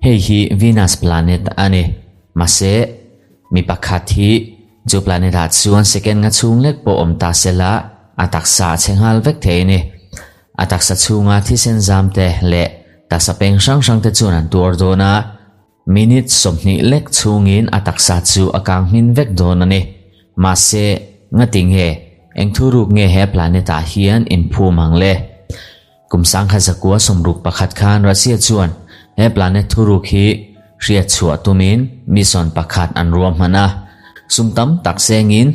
Hei hi Venus planet a ni. Mahse, mi pakhat hi chu planet ah chuan second nga chhung lek pawh awm ta se la, a taksa a chhe nghal vek thei a ni. A taksa chhunga thisen zam te leh taksa peng hrang hrang te chuan an tuar dawn a, minute 20 lek chhungin a taksa chu a kang hmin vek dawn a ni. Mahse, ngati nge, eng thuruk nge he planet ah hian inphum ang le? Kum 1961 khan Russia chuan he planet thuruk hi hriat chhuah tumin mission pakhat an ruahman a, sum tam tak sengin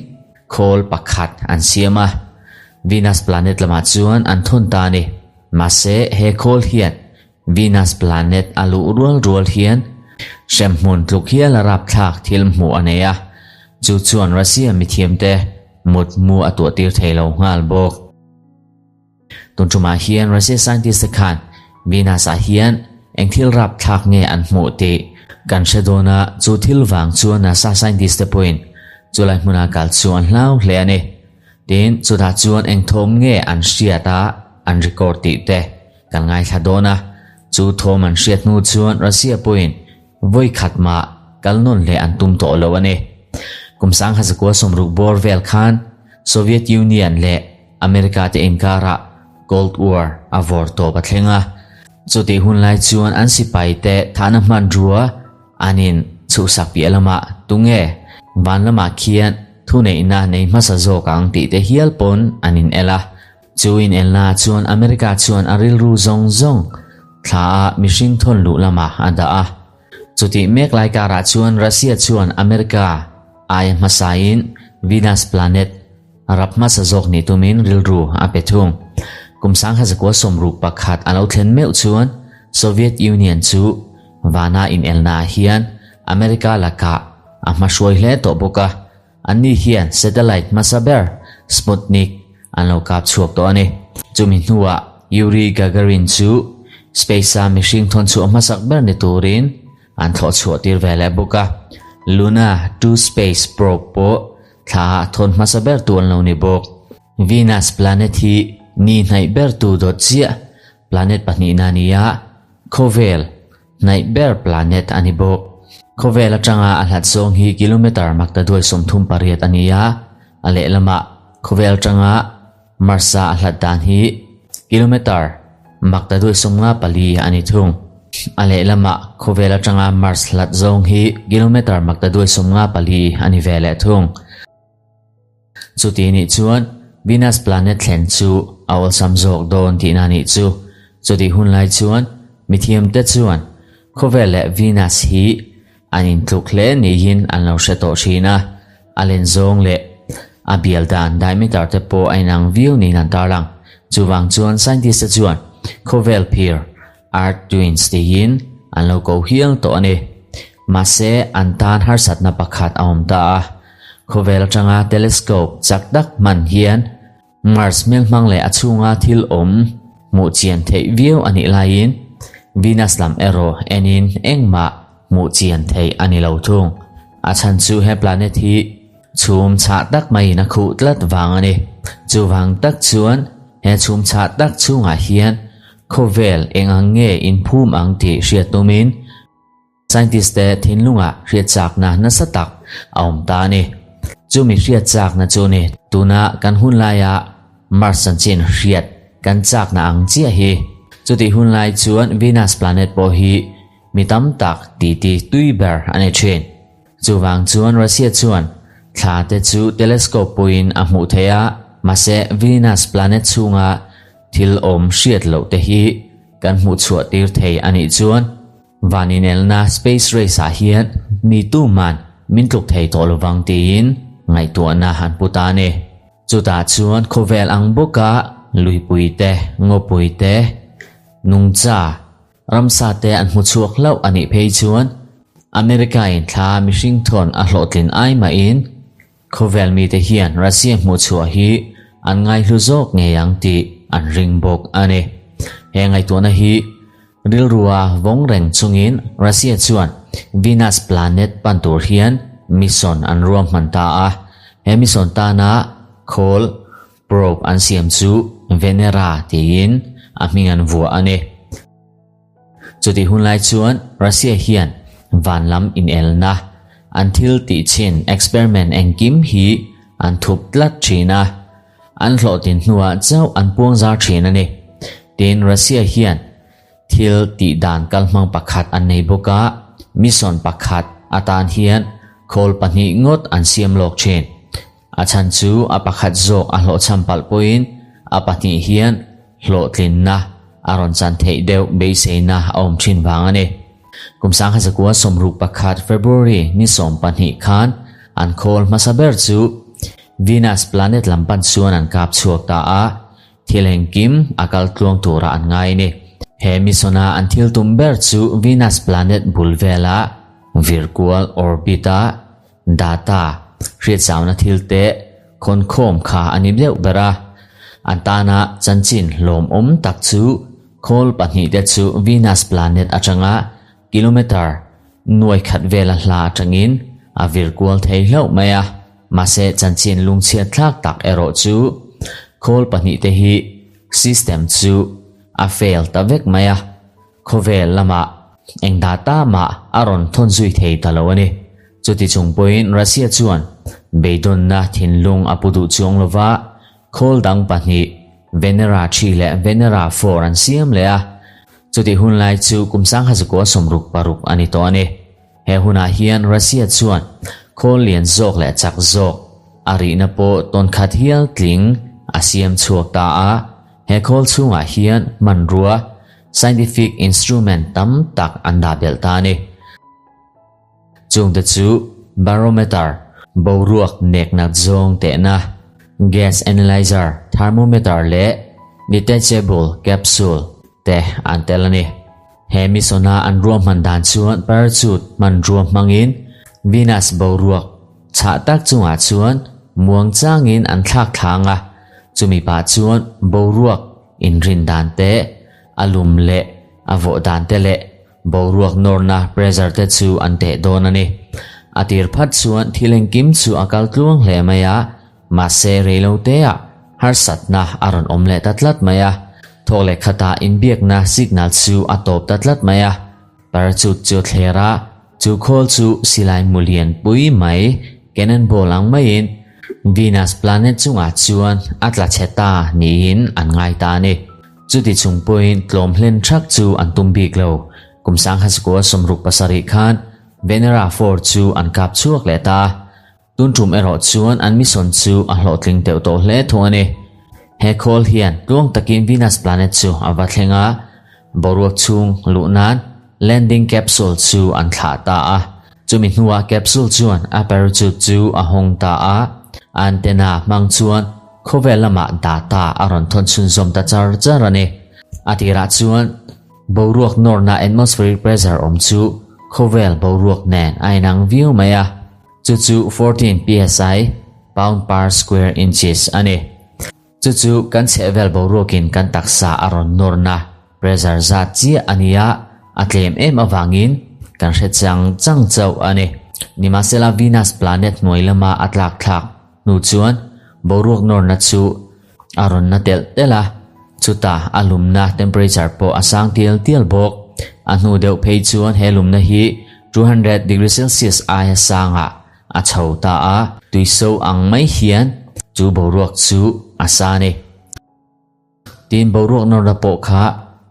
khawl pakhat an siam a, Venus planet lamah chuan an thawn ta a ni. Mahse, he khawl hian Venus planet a luh rual rual hian hremhmun tluk hial a rapthlak thil hmuh a nei a, chu chuan Russia mithiamte mutmu a tuahtir thei lo nghal bawk. Tun ṭumah hian Russia scientist te khan Venus ah hian eng thil rapthlak nge an hmuh tih kan hre dawn a, chu thil vang chuan NASA scientist te pawhin chulai hmuna kal chu an hlau hle a ni. Tin, chutah chuan eng thawm nge an hriat a an record tih te kan ngaithla dawn a, chu thawm an hriat hnu chuan Russia pawhin vawi khat mah kal nawn leh an tum tawh lo a ni. Kum 1960 bawr vel khan Soviet Union leh America te inkarah Cold War a vawr tawp a thleng a, chutih hun lai chuan an sipai te thahna hmanrua an in chhuhsak piah lamah tunge van lamah khian thuneihna nei hmasa zawk ang tih te hial pawn an in el a. Chu in elna chuan America chuan a rilru zawng zawng thla a mihring thawn luh lamah a dah a. Chutih mek lai karah chuan Russia chuan America aia hmasain Venus planet Rap hmasa zawk nih tumin rilru a pe thung. Kum 1961 a lo thlen meuh chuan Soviet Union chu vana inelnaah hian America lakah a hmahruai hle tawh bawk a, anni hian satellite hmasa ber Sputnik an lo kap chhuak tawh a ni. Chumi hnuah Yuri Gagarin chu space-a mihring thawnchhuah hmasak ber ni turin an thlawh chhuah tir ve leh bawk a. Luna 2 space probe pawh Thla ah thawn hmasa ber tu an lo ni bawk. Venus planet hi ni hnaih ber tu dawt chiah planet pahnihna a ni a, khawvel hnaih ber planet a ni bawk. Khawvel atanga a hlat zawng hi kilometer maktaduai 38 a ni a, a lehlamah khawvel atanga Mars-a a hlat dan hi kilometer maktaduai 54 a ni thung. A lehlamah khawvel atanga Mars hlat zawng hi kilometer maktaduai 54 a ni ve leh thung. Chuti nih chuan Venus planet thlen chu a awlsam zawk dawn tihna nih chu. Chutih hun lai chuan mithiamte chuan khawvel leh Venus hi An intluk hle niin an lo hre tawh thin a, a len zawng leh a bial dan diameter te pawh a inang viau niin an tarlang. Chuvang chuan scientist te chuan khawvel phir, Earth Twins, tiin an lo ko hial tawh a ni. Mahse, an tan harsatna pakhat a awm ta a, khawvel atanga telescope chak tak hman hian Mars hmelhmang leh a chhunga thil awm hmuh chian theih viau a nih laiin Venus lam erawh enin engmah hmuh chian theih a ni lo thung. A chhan chu he planet hi chhum chhah tak maiin a khuh tlat vang a ni. Chuvang tak chuan he chhum chhah tak chhungah hian khawvel eng ang nge inphum ang tih hriat tumin Scientist te thinlungah hriat chakna nasa tak a awm ta a ni. Chumi hriat chakna chu ni tuna kan hun laia Mars chanchin hriat kan chakna ang chiah hi. Chutih hun lai chuan Venus planet pawh hi mi tam tak titi tui ber a ni thin. Chuvang chuan Russia chuan thla te chu telescope pawhin a hmuh theih a, mahse Venus planet chhunga thil awm hriat loh te hi kan hmuh chhuah tir thei a nih chuan Van inelna space race ah hian mi tuman min tluk thei tawh lovang tiin ngaihtuahna an pu ta a ni. Chutah chuan khawvel ang bawka luipui te, ngawpui te, nungcha, ramsa te an hmu chhuak hlauh a nih phei chuan America in thla mihring thawn a hlawhtlin ai mahin khawvel mite hian Russia hmuh chhuah hi an ngaihlu zawk ngei ang tih an ring bawk a ni. He ngaihtuahna hi Rilrua vawng reng chungin Russia chuan Venus planet pan tur hian mission an ruahman ta a. He mission tana khawl, probe, an siam chu Venera tiin a hming an vuah a ni. Chutih hunlai chuan Russia hian van lam inelna an thil tih chhin experiment engkim hi an thup tlat thin a, an hlawhtlin hnuah chauh an puang zar thin a ni. Tin, Russia hian thil tih dan kalhmang pakhat an nei bawk a, mission pakhat atan hian khawl pahnih ngawt an siam lawk thin. A chhan chu a pakhat zawk a hlawhchham palh pawhin a pahnih hian hlawhtlinna a rawn chan theih deuh beiseina a awm thin vang a ni. Kum 1961 February ni 12 khan an khawl hmasa ber chu Venus planet lam pan chuan an kap chhuak ta a, thil engkim a kal tluang turah an ngai a ni. He mission-a an thil tum ber chu Venus planet bul vela virkual orbit-a Data, hriatzauna thil te khawnkhawm kha a ni deuh ber a, an tana chanchin hlawmawm tak chu khawl pahnihte chu Venus planet atanga kilometre nuai khat vela hla atangin a vir kual thei hlauh mai a. Mahse chanchin lungchhiat thlak tak erawh chu khawl pahnihte hi system chu a fail ta vek mai a. Khawvel lamah eng data mah a rawn thawn zui thei ta lo a ni. Chuti chung pawhin Russia chuan beidawnna thinlung a pu duh chuang lo va, khawl dang pahnih Venera 3 leh Venera 4 an siam leh a. Chutih hun lai chu kum 1966 a ni tawh a ni. He hunah hian Russia chuan khawl lian zawk leh chak zawk a rihna pawh tawn khat hial tling a siam chhuak ta a. He khawl chhungah hian hmanrua, scientific instrument, tam tak an dah belh ta a ni. Chungte chu barometer, boruak neknat zawng tehna, gas analyzer, thermometer leh detachable capsule te an tel a ni. He mission-a an ruahman dan chuan parachute hmanrua hmangin Venus boruak chhah tak chungah chuan muang changin an thlak thlang a, chumi pah chuan boruak inrin dan te, a lum leh a vawh dan te leh boruak nawrna pressure te chu an teh dawn a ni. A tir phat chuan thil engkim chu a kal tluang hle mai a, Mahse reiloteah harsatna a rawn awm leh ta tlat mai a, thawk leh khatah inbiakna signal chu a tawp ta tlat mai a. Parachute chu a thler a, chu khawl chu silai mu lian pui mai cannon ball ang maiin Venus planet chungah chuan a tla chhe ta niin an ngai ta a ni. Chuti chung pawhin tlawm hlen thak chu an tum bik lo. Kum 1967 khan Venera 4 chu an kap chhuak leh ta a. Tun tum erawh chuan an mission chu a hlawhtling deuh tawh hle thung a ni. He khawl hian tluang takin Venus planet chu a va thleng a, boruak chhung luh nan landing capsule chu an thlah ta a. Chumi hnuah capsule chuan a parachute chu a hawng ta a, antenna hmang chuan khawvel lamah data a rawn thawn chhunzawm ta char char a ni. A tirah chuan Boruak nawrna atmospheric pressure awm chu khawvel boruak nen a inang viau mai a, chu chu 14 psi, pound per square inches, a ni. Chu chu kan chhehvel boruakin kan taksa a rawn nawrna pressure zat chiah a ni a, a tlem em avangin kan hre chang chang chauh a ni. Nimahsela Venus planet hnuai lama a tlak thlak hnu chuan boruak nawrna chu A rawn na telh telh a, chutah a lumna temperature pawh a sang tial tial bawk. A hnu deuh phei chuan he lumna hi 200 degree Celsius aia sangah a chho ta a, tuiso ang mai hian chu boruak chu a sa a ni. Tin, boruak nawrna pawh kha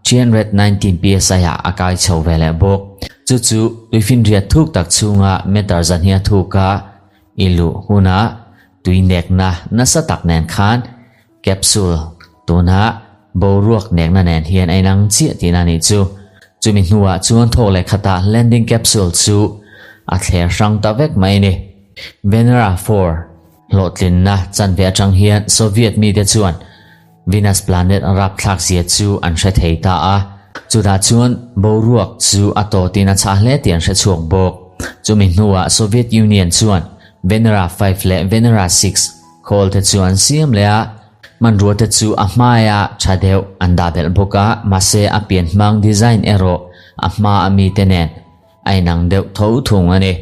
319 psi ah a kai chho ve leh bawk. Chu chu tuifinriat thuk tak chhunga meter zahnia thuka i luh hunah Tui nekna nasa tak nen khan capsule tuna boruak nekna nen hian a inang chiah tihna a nih chu. Chumi hnuah chuan thawk leh khatah landing capsule chu a thler hrang ta vek mai a ni. Venera 4 hlawhtlinna chanve atang hian Soviet mite chuan Venus planet rapthlak zia chu an hre thei ta a, chutah chuan boruak chu a tawtin a chhah hle tih an hre chhuak bawk. Chumi hnuah Soviet Union chuan Venera 5 leh Venera 6 khawl te chu an siam leh a, hmanrua te chu a hmaia tha deuh an dah belh bawk a, mahse a pian hmang design erawh a hma a mite nen a inang deuh tho thung a ni.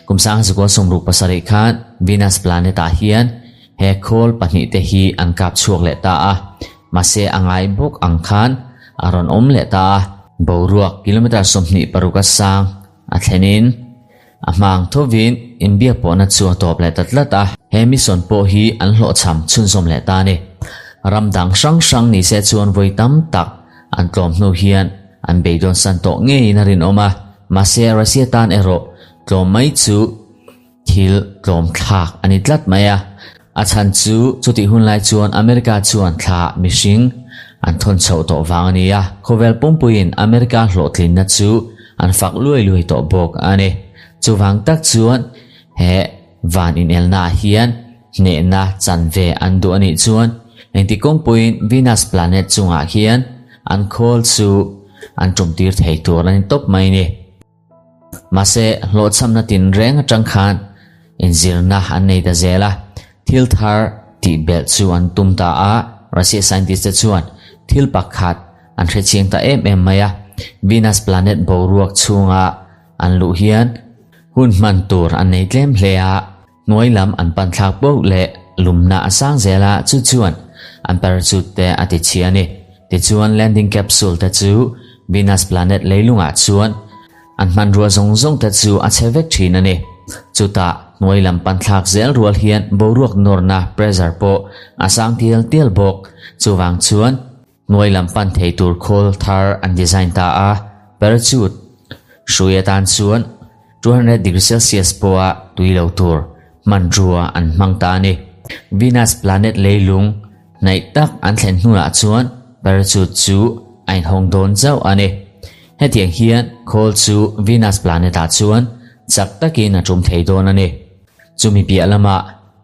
Kum 1977 khan Venus planet ah hian he khawl pahnih te hi an kap chhuak leh ta a, mahse a ngai bawk ang khan a rawn awm leh ta a. Boruak kilometre 26 a sang a thlenin a hmang thovin inbiak pawhna chu a tawp leh ta tlat a. He mission pawh hi an hlawhchham chhunzawm leh ta a ni. Ram dang hrang hrang ni se chuan vawi tam tak an tlawm hnu hian an beidawn san tawh ngeiin a rinawm a, mahse Russia tan erawh tlawm mai chu Thil tlawm thlak a ni tlat mai a, a chhan chu chutih hun lai chuan America chuan thla mihring an thawn chhoh tawh vang a ni a, khawvel pumpuiin America hlawhtlinna chu an fak luai luai tawh bawk a ni. Chuvang tak chuan he van inelnaah hian hnehna chanve an duh a nih chuan engti kawngpuiin Venus planet chungah hian an khawl chu an tumtir thei tur a ni tawp mai ni. Mahse, hlawhchhamna tinreng atang khan inzirna an nei ta zel a, thil thar tih belh chu an tum ta a, Russia scientist te chuan thil pakhat an hrechiang ta em em mai a, Venus planet boruak chhunga an luh hian hun hman tur an nei tlem hle a, hnuai lam an pan thlak poh leh lumna a sang zel a, chu chuan an parachute te a ti chhia a ni. Tichuan landing capsule te chu Venus planet leilungah chuan an hmanrua zawng zawng te chu a chhe vek thin a ni. Chutah hnuai lam pan thlak zel rual hian boruak nawrna pressure pawh a sang tial tial bawk. Chuvang chuan hnuai lam pan thei tur khawl thar an design ta a, parachute hrui atan chuan 200 degree Celsius pawha tui lo tur hmanrua an hmang ta a ni. Venus planet leilung hnaih tak an thlen hnuah chuan parachute chu a inhawng dawn chauh a ni. Hetiang hian khawl chu Venus planet ah chuan chak takin a tum thei dawn a ni. Chumi piah lamah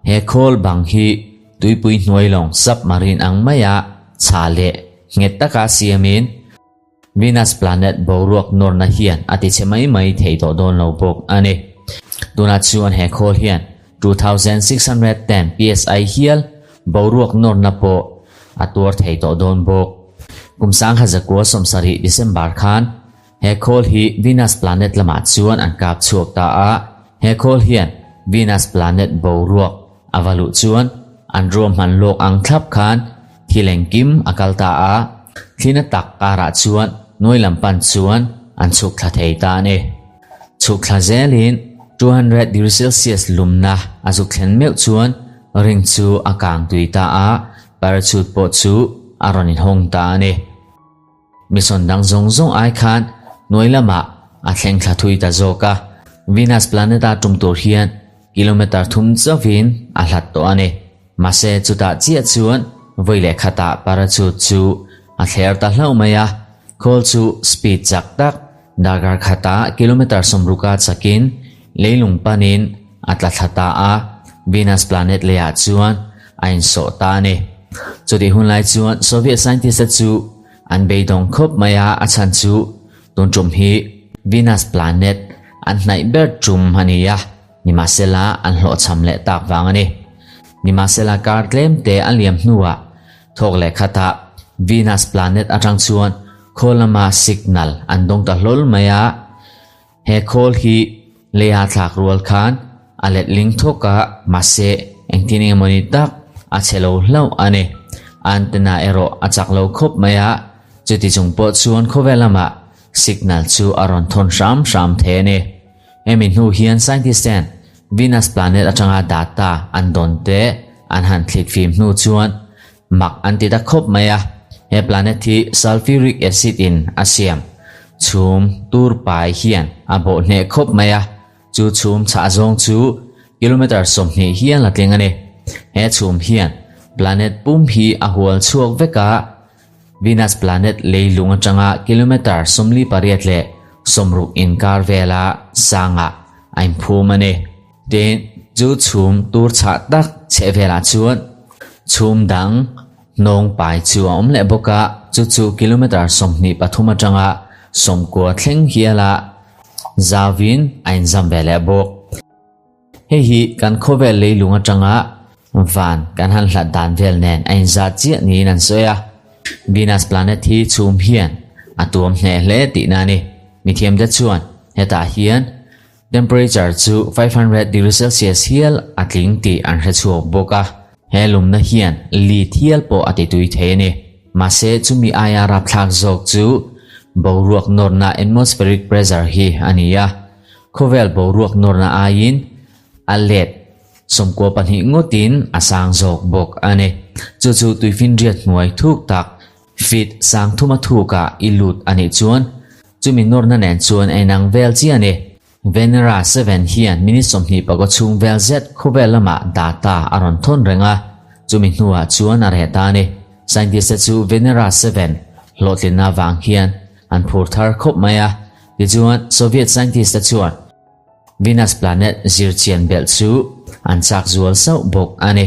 he khawl bang hi tuipui hnuai lawng submarine ang maia chhah leh nghet taka siamin Venus planet boruak nawrna hian a ti chhe mai mai thei tawh dawn lo bawk a ni. Tunah chuan he khawl hian 2610 psi hial boruak nawrna pawh a tuar thei tawh dawn bawk. Kum 1970 December khan he khawl hi Venus planet lamah chuan an kap chhuak ta a, he khawl hian Venus planet boruak a va luh chuan an ruahman lawk ang thlap khan thil engkim a kal ta a, thlina tak karah chuan nuai lam pan chuan an chhuk thla thei ta a ni. Chhuk thla zelin 200 degree Celsius lumna a zuk thlen meuh chuan ring chu a kang tui ta a, parachute pawh chu a rawn inhawng ta a ni. Mission dang zawng zawng ai khan hnuai lamah a thleng thla thui ta zawk a, Venus planet a tum tur hian kilometre thum chauhin a hlat tawh a ni. Mahse chutah chiah chuan vawi leh khatah parachute chu a thler ta hlauh mai a, khawl chu speed chak tak darkar khatah kilometre 60 a chakin leilung panin a tla thla ta a, Venus planet leiah chuan a insawh ta a ni. Chutih hun lai chuan Soviet scientist-te chu an beidawng khawp mai a, a chhan chu tun tum hi Venus planet an hnaih ber tum a ni a, nimahsela an hlawhchham leh tak vang a ni. Nimahsela kar tlem te a liam hnuah thawk leh khatah Venus planet atang chuan khaw lama signal an dawng ta hlawl mai a, He khawl hi leia thlak rual khan a letling thawk a, mahse engtin eng emawni tak a chhe lo hlauh a ni. Antenna erawh a chak lo khawp mai a, chuti chung pawh chuan khawvel lamah signal chu a rawn thawn hram hram thei a ni. Hemi hnu hian scientist ten Venus planet atanga data an dawn te an han thlit fim hnu chuan Mak an ti ta khawp mai a, he planet hi sulfuric acid in a siam chhum tur pai hian a bawh hneh khawp mai a, chu chhum chhah zawng chu kilometre 20 hial a tling a ni. He chhum hian planet pum hi a hual chhuak vek a, Venus planet leilung atanga kilometre 48 leh 60 inkar vela sangah a inphum a ni. Tin, chu chhum tur chhah tak chheh velah chuan chhum dang hnawng pai chu a awm leh bawk a, chu chu kilometre 23 atanga 90 thleng hiala zauvin a inzam ve leh bawk. Hei hi kan khawvel leilung atanga van kan han hlat dan vel nen a inzat chiah niin an sawi a. Venus planet hi chhum hian a tuam hneh hle tihna a ni. Mithiamte chuan hetah hian Temperature chu 500 degree Celsius hial a tling tih an hre chhuak bawk a, he lumna hian lead hial pawh a ti tui thei a ni. Mahse, chumi aia rapthlak zawk chu boruak nawrna atmospheric pressure hi a ni a. Khawvel boruak nawrna aiin a let 12 ngawtin a sang zawk bawk a ni. Chu chu tuifinriat hnuai thuk tak feet 3000 a thukah i lut a nih chuan chumi nawrna nen chuan a inang vel chiah a ni. Venera 7 hian minute 25 chhung vel zet khawvel lamah data a rawn thawn reng a, chumi hnuah chuan a reh ta a ni. Scientist te chu Venera 7 hlawhtlinna avang hian an phur thar khawp mai a, tichuan Soviet scientist te chuan Venus planet zirchian belh chu an chak zual sauh bawk a ni.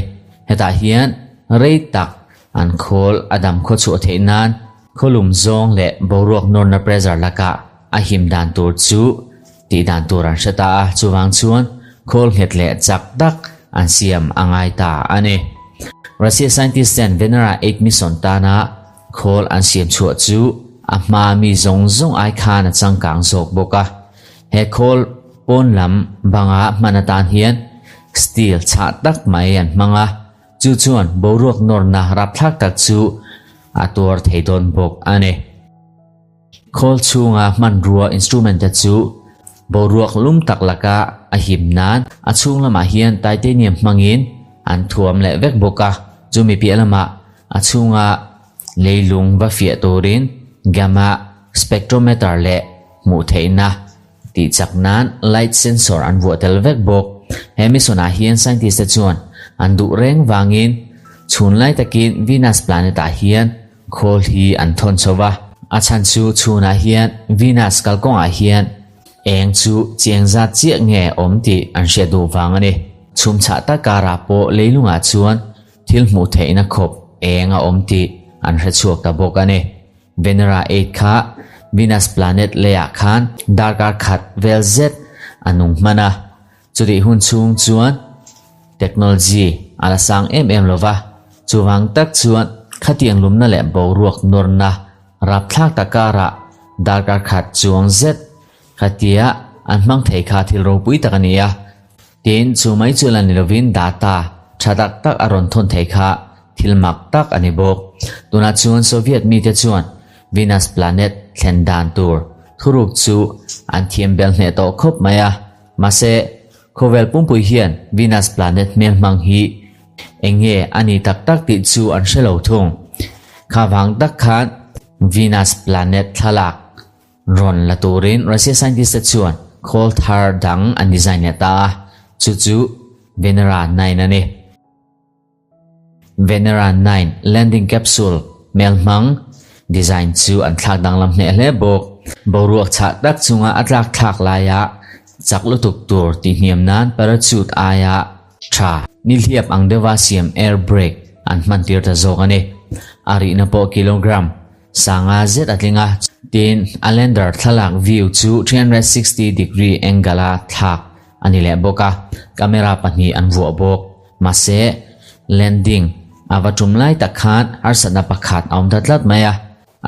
Hetah hian rei tak an khawl a dam khaw chhuah theih nan khawlum zawng leh boruak nawrna pressure lakah a him dan tur chu tih dan tur an hre ta a, chuvang chuan khawl nghet leh chak tak an siam a ngai ta a ni. Russia scientist ten Venera 8 mission tana khawl an siam chhuah chu a hma mi zawng zawng ai khan a changkang zawk bawk a. He khawl pawn lam banga hman atan hian steel chhah tak mai an hmang a, chu chuan boruak nawrna rapthlak tak chu a tuar thei dawn bawk a ni. Khawl chhunga hmanrua instrument te chu boruak lum tak laka a him nan a chhung lamah hian titanium hmangin an thuam leh vek bawk a, chumi piah lamah a chhunga leilung va fiah turin gamma spectrometer leh hmuh theihna tih chak nan light sensor an vuah tel vek bawk. He mission ah hian scientist te chuan an duh reng vangin chhun lai takin Venus planet ah hian khawl hi an thawn chho va. A chhan chu chhunah hian Venus kalkawngah hian eng chu chiang zat chiah nge awm tih an hriat duh vang a ni. Chhum chhah tak karah pawh leilungah chuan thil hmuh theihna khawp eng a awm tih an hre chhuak ta bawk a ni. Venera 8 kha Venus planet leiah khan darkar khat vel zet a nung hman a, chutih hun chhung chuan technology a la sang em em lo va, chuvang tak chuan khatiang lumna leh boruak nawrna rapthlak tak karah darkar khat chuang zet khatia an hmang thei kha thil ropui tak a ni a. Tin, chu mai chu la ni lovin data tha tak tak a rawn thawn thei kha thil mak tak a ni bawk. Tunah chuan Soviet mite chuan Venus planet thlen dan tur thuruk chu an thiam bel hneh tawh khawp mai a. Mahse, khawvel pumpui hian Venus planet hmel hmang hi eng nge a ni tak tak tih chu an hre lo thung. Kha vang tak khan Venus planet thlalak Rawn la turin Russia scientist te chuan khawl thar dang an design leh ta a, chu chu Venera 9 a ni. Venera 9 landing capsule hmel hmang design chu an thlak danglam hneh hle bawk. Boruak chhah tak chunga a tlak thlak laia chak lutuk tur tihhniam nan parachute aia tha nihliap ang deuha siam air brake an hman tir ta zawk a ni. A rihna pawh kilogram Sanga zet a tling a, tin a lander thlalak view chu 360 degree angle a thlak a ni leh bawk a, camera pahnih an vuah bawk. Mahse, landing a va tum lai tak khan harsatna pakhat a awm ta tlat mai a,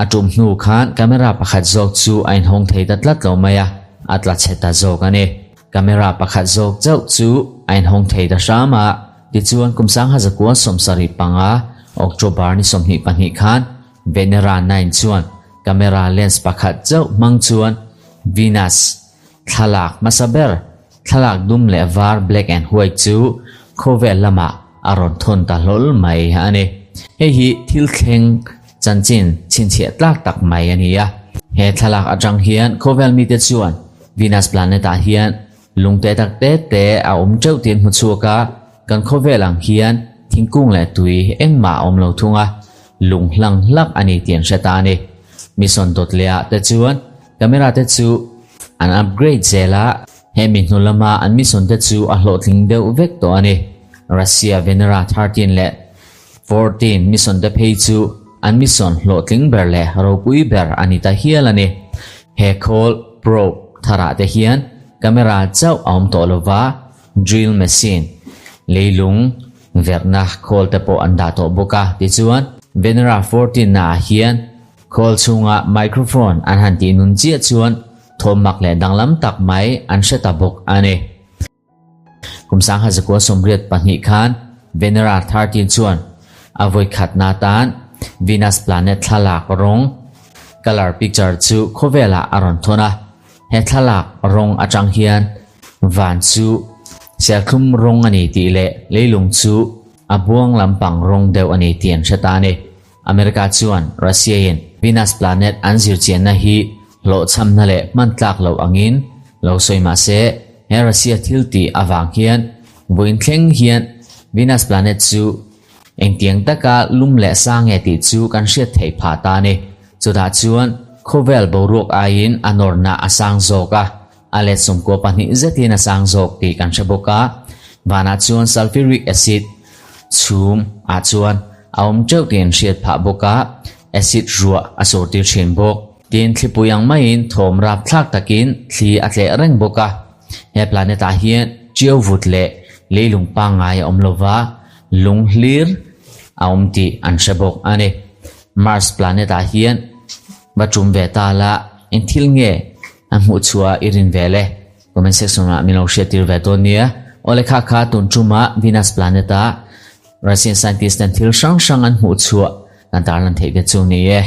a tum hnu khan camera pakhat zawk chu a inhawng thei ta tlat lo mai a, a tla chhe ta zawk a ni. Camera pakhat zawk chauh chu a inhawng thei ta hram a, tichuan kum 1975 October ni 22 khan Venera 9 chuan camera lens pakhat chauh hmang chuan Venus thlalak hmasa ber thlalak dum leh var black and white chu khawvel lamah a rawn thawn ta hlawl mai a ni. Hei hi thil thleng chanchin chhinchhiah tlak tak mai a ni a. He thlalak atang hian khawvel mite chuan Venus planet ah hian lungte tak te te a awm teuh tih an hmu chhuak a, kan khawvel ang hian thingkung leh tui engmah a awm lo thung a, lung hlang hlak a ni tih an hre ta a ni. Mission dawt leh ah te chuan camera te chu an upgrade zel a, hemi hnu lama an mission te chu a hlawhtling deuh vek tawh a ni. Russia Venera 13 leh 14 mission te phei chu an mission hlawhtling ber leh ropui ber a ni ta hial a ni. He khawl, probe, tharah te hian camera chauh a awm tawh lova, drill machine, leilung verhna khawl te pawh an dah tawh bawk a. Tichuan, Venera 14 na ah hian khawl chhunga microphone an han tih nun chiah chuan thawmmak leh danglam tak mai an hre ta bawk a ni. Kum 1982 khan Venera 13 chuan a vawi khatna tan Venus planet thlalak rawng. Colour picture chu khawvelah a rawn thawn a, he thlalak rawng atang hian van chu serthlum rawng a ni tih leh leilung chu a buang lampang rawng deuh a ni tih an hre ta a ni. America chuan Russia-in Venus planet an zirchianna hi hlawhchhamna leh hman tlak loh angin lo sawi mah se, he Russia thil tih avang hian vawiin thleng hian Venus planet chu Engtiang taka lum leh sang nge tih chu kan hriat theih phah ta a ni. Chutah chuan khawvel boruak aiin a nawrna a sang zawk a, a let 12 zetin a sang zawk tih kan hre bawk a. Vanah chuan sulfuric acid chhum ah chuan a awm teuh tih an hriat phah bawk a, acid ruah a sawrtir thin bawk. Tin, thlipui ang maiin thawm rapthlak takin thli a tleh reng bawk a. He planet ah hian ṭiau vut leh leilung pangngai a awm lova, lung hlir a awm tih an hre bawk a ni. Mars planet ah hian va ṭum ve ta la, eng thil nge a hmuh chhuah i rin ve le? Comment section ah min lo hriat tir ve dawn nia. Awle kha kha tun ṭuma Venus planet ah Russian scientist ten thil hrang hrang an hmuh chhuah kan tarlan theih ve chu ni e.